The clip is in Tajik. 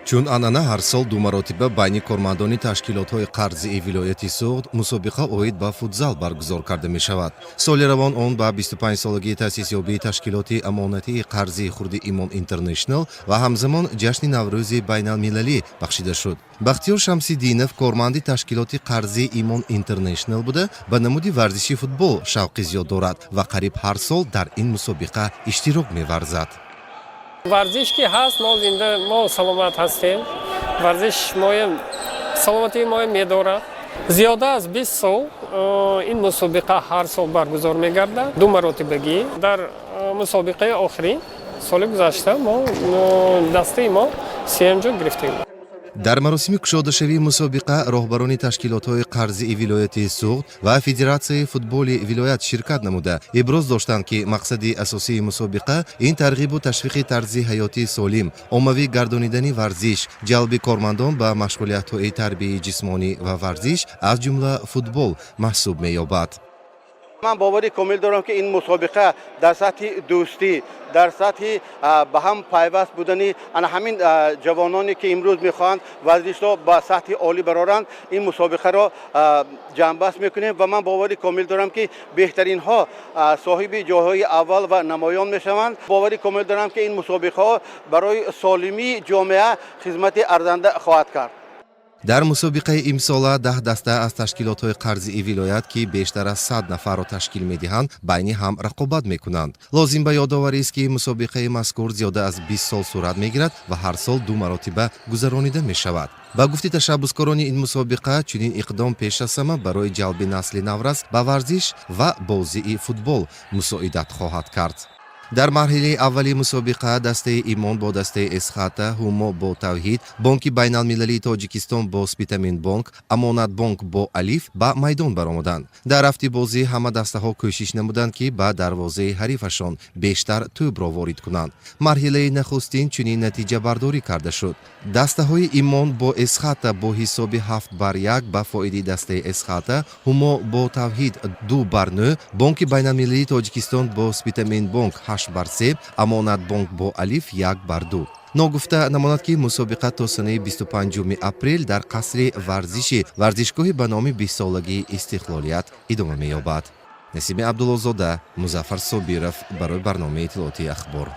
Чун анъана, ҳар сол ду маротиба байни кормандони ташкилотҳои қарзии вилояти Суғд мусобиқа оид ба футзал баргузор карда мешавад. Соли равон он ба 25-солагии таъсисёбии ташкилоти амонатии қарзии хурди «Имон Интернешнл» ва ҳамзамон ҷашни Наврӯзи байналмилалӣ бахшида шуд. Бахтиёр Шамсиддинов корманди ташкилоти қарзии «Имон Интернешнл» буда, ба намуди варзиши футбол шавқи зиёд дорад ва қариб ҳар сол дар ин мусобиқа иштирок меварзад. Варзиш ки ҳаст, мо зинда, мо саломат ҳастем. Варзиш моем, саломатии моем медорад. Зиёда аз 20 сол ин мусобиқа ҳар сол баргузор мегардад, ду маротибагӣ. Дар мусобиқаи охирин соли гузашта мо, дастаи мо сеюм ҷо гирифтем. Дар маросими кушодашавии мусобиқа роҳбарони ташкилотҳои қарзии вилояти Суғд ва Федератсияи футболи вилоят ширкат намуда, иброз доштанд, ки мақсади асосии мусобиқа ин тарғибу ташвиқи тарзи ҳаёти солим, оммавӣ гардонидани варзиш, ҷалби кормандон ба машғулиятҳои тарбияи ҷисмонӣ ва варзиш, аз ҷумла футбол, маҳсуб меёбад. Ман бовари комил дорам, ки ин мусобиқа дар сатҳи дӯстӣ, дар сатҳи ба ҳам пайваст будани ана ҳамин ҷавононе, ки имрӯз мехоҳанд варзишро ба сатҳи олӣ бароранд, ин мусобиқаро ҷамъбаст мекунем ва ман бовари комил дорам, ки беҳтаринҳо соҳиби ҷойҳои аввал ва намоён мешаванд. Бовари комил дорам, ки ин мусобиқаҳо барои солимии ҷомеа хизмати арзанда хоҳад кард. Дар мусобиқаи имсола 10 даста аз ташкилотҳои қарзии вилоят, ки бештар аз 100 нафарро ташкил медиҳанд, байни ҳам рақобат мекунанд. Лозим ба ёдоварист, ки мусобиқаи мазкур зиёда аз 20 сол сурат мегирад ва ҳар сол ду маротиба гузаронида мешавад. Ба гуфти ташаббускорони ин мусобиқа, чунин иқдом пеш аз ҳама барои ҷалби насли наврас ба варзиш ва бозии футбол мусоидат хоҳад кард. Дар марҳилаи аввали мусобиқа дастаи «Имон» бо дастаи «Эсхата», «Ҳумо» бо «Тавҳид», Бонки байналмилалии Тоҷикистон бо «Спитамен бонк», «Амонатбонк» бо «Алиф» ба майдон баромаданд. Дар рафти бозӣ ҳама дастаҳо кӯшиш намуданд, ки ба дарвозаи ҳарифашон бештар тӯбро ворид кунанд. Марҳилаи нахустин чунин натиҷабардорӣ карда шуд: дастаҳои «Имон» бо «Эсхата» бо ҳисоби 7-1 ба фоидаи дастаи «Эсхата», «Ҳумо» бо «Тавҳид» 2-0, Бонки байналмилалии Тоҷикистон бо «Спитамен бонк» 8-3, «Амонатбонк» бо «Алиф» 1-2. Ногуфта намонад, ки мусобиқа то санаи 25 апрел дар қасри варзиши варзишгоҳи ба номи бистсолагии истиқлолият идома меёбад. Насиби Абдуллозода, Музаффар Собиров барои барномаи иттилоотии «Ахбор».